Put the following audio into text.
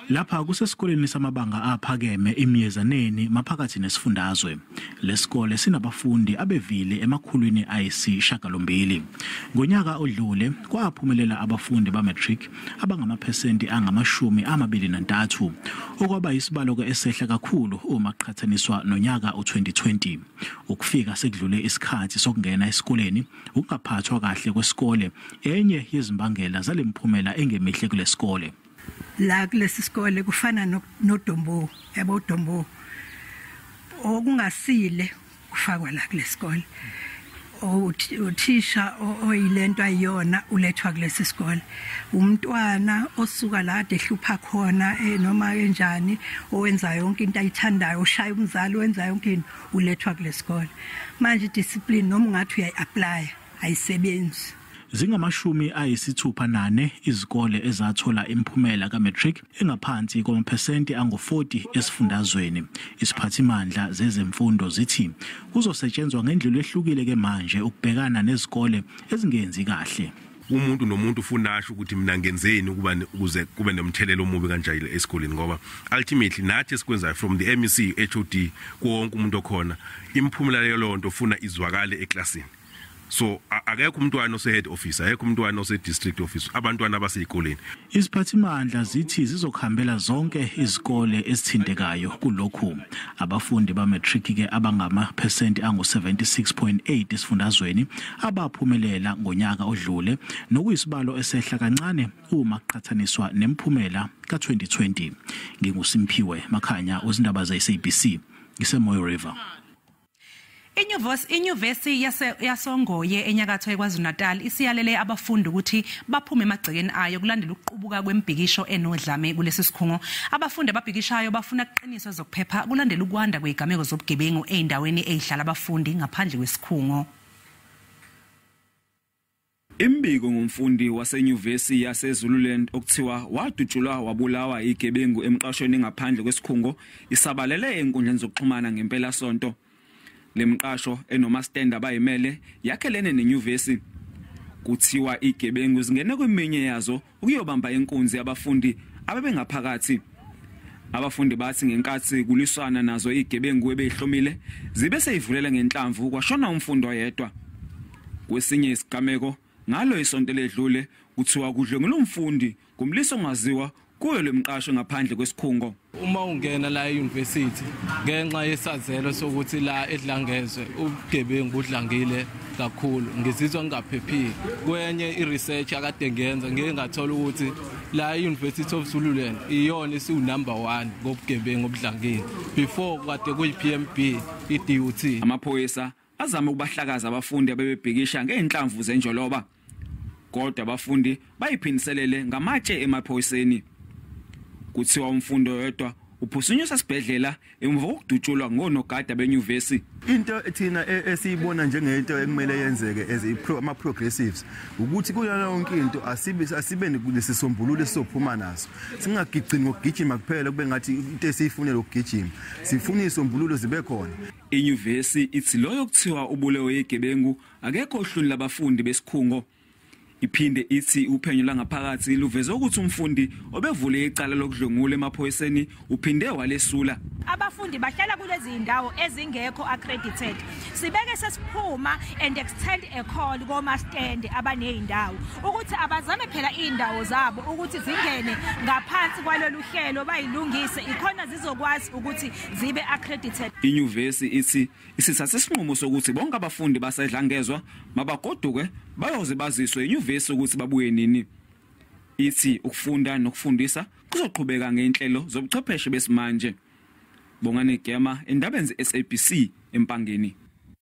Lapha kusesikoleni samabanga aphakeme iMyezaneni maphakathi nesifundazwe. Lesikole sinabafundi abevile 800. Ngonyaka odlule kwaphumelela abafundi ba-matric abangamaphesenti angama-23, okwaba isibalo ke esehla kakhulu uma kuqhathaniswa nonyaka u-2020. Ukufika sekudlule isikhathi sokungena esikoleni, ukungaphathwa kahle kwesikole enye yezimbangela zalemphumela engemihle kulesikole. La kulesi sikole kufana nodombo, yabo, udombo okungasile kufakwa la kulesikole. Uthisha oyilento ayiyona ulethwa kulesi sikole. Umntwana osuka la ade ehlupha khona, noma kanjani, owenza yonke into ayithandayo, oshaya umzali, wenza yonke into, ulethwa kulesikole. Manje discipline, noma ungathi uyayi-apply, ayisebenzi. Zingama-64 izikole ezathola imiphumela ka-matric engaphansi kwamaphesenti angu-40 esifundazweni. Isiphathimandla zezemfundo zithi kuzosetshenzwa ngendlela ehlukile ke manje ukubhekana nezikole ezingenzi kahle. Umuntu nomuntu ufuna asho ukuthi mina ngenzeni ukuba ukuze kube nomthelelo omubi kanjalo esikoleni, ngoba ultimately nathi esikwenzayo from the MEC, HOD, kuwonke umuntu okhona, imiphumela yaleyo nto ufuna izwakale eklasini. So akekho umntwana ose head office, akekho umntwana ose district office, abantwana abaseyikoleni. Iziphathimandla zithi zizokuhambela zonke izikole ezithintekayo kulokhu. Abafundi ba-matric ke abangamaphesenti angu-76.8 esifundazweni abaphumelela ngonyaka odlule, nokuyisibalo esehla kancane uma kuqhathaniswa nemphumela ka-2020. NginguSimphiwe Makhanya, uzindaba ze-SABC, ngiseMoy River. Inyuvesi yasoNgoye enyakatho yeKwaZulu-Natal isiyalele abafundi ukuthi baphume emagcekeni ayo kulandela ukuqubuka kwembhikisho enodlame kulesi sikhungo. Abafundi ababhikishayo bafuna kuqiniswe zokuphepha kulandela ukwanda kwezigameko zobugebengu ey'ndaweni ey'hlala abafundi ngaphandle kwesikhungo. Imbiko ngomfundi wasenyuvesi yaseZululand okuthiwa wadutshulwa wabulawa igebengu emqashweni ngaphandle kwesikhungo isabalele enkundleni zokuxhumana ngempela sonto. Lemqasho enomastand abayimele yakhelene nenyuvesi. Kuthiwa igebengu zingene kweminye yazo ukuyobamba inkunzi yabafundi abebengaphakathi. Abafundi bathi ngenkathi kulwisana nazo igebengu ebeyihlomile, zibe seyivulela ngenhlamvu, kwashona umfundi oyedwa. Kwesinye isigameko ngalo isonto ledlule, kuthiwa kudlwengulwa umfundi ngumlisa ongaziwa kuyo lemqasho ngaphandle kwesikhungo. Uma ungena la e-university, ngenxa yesazelo sokuthi la eDlangezwe ubugebengu budlangile kakhulu, ngizizwa ngingaphephile. Kwenye i-research akade ngiyenza, ngike ngathola ukuthi la e-University of Zululand iyona isiwu-number 1 ngobugebengu obudlangile. Before kade kuyi-PMB, i-DUT. Amaphoyisa azama ukubahlakaza abafundi abebebhikisha ngeenhlamvu zenjoloba, kodwa abafundi bayiphindiselele ngamatshe emaphoyiseni. Kuthiwa umfundi oyedwa uphuthunyiswa esibhedlela emuva kokudutshulwa ngonogada benyuvesi. Into thina esiyibona njengento ekumele yenzeke as ama progressives ukuthi kuyona yonke into asibe nesisombululo esizophuma naso, singagijimi ngokugijima kuphela, kube ngathi into esiyifunela ukugijima. Sifuna isombululo zibe khona. Inyuvesi ithi loyo kuthiwa ubulewe igebengu akekho ohlwini labafundi besikhungo. Iphinde ithi uphenyo langaphakathi luveze ukuthi umfundi obevule icala lokudlwengula emaphoyiseni uphinde walesula. Abafundi bahlala kulezi zindawo ezingekho accredited. Sibeke sesiphuma and extend a call koma stand abaneyindawo ukuthi abazame phela indawo zabo ukuthi zingene ngaphansi kwalolu hlelo, bayilungise, ikhona zizokwazi ukuthi zibe accredited. Inyuvesi ithi isithathe isinqumo sokuthi bonke abafundi baseDlangezwa mabagoduke, bayoze baziswe inyuvesi ukuthi babuye nini. Ithi ukufunda nokufundisa kuzoqhubeka ngezinhlelo zobuchwepheshe besimanje. Bongani Gema, endabeni ze-SABC, eMpangeni.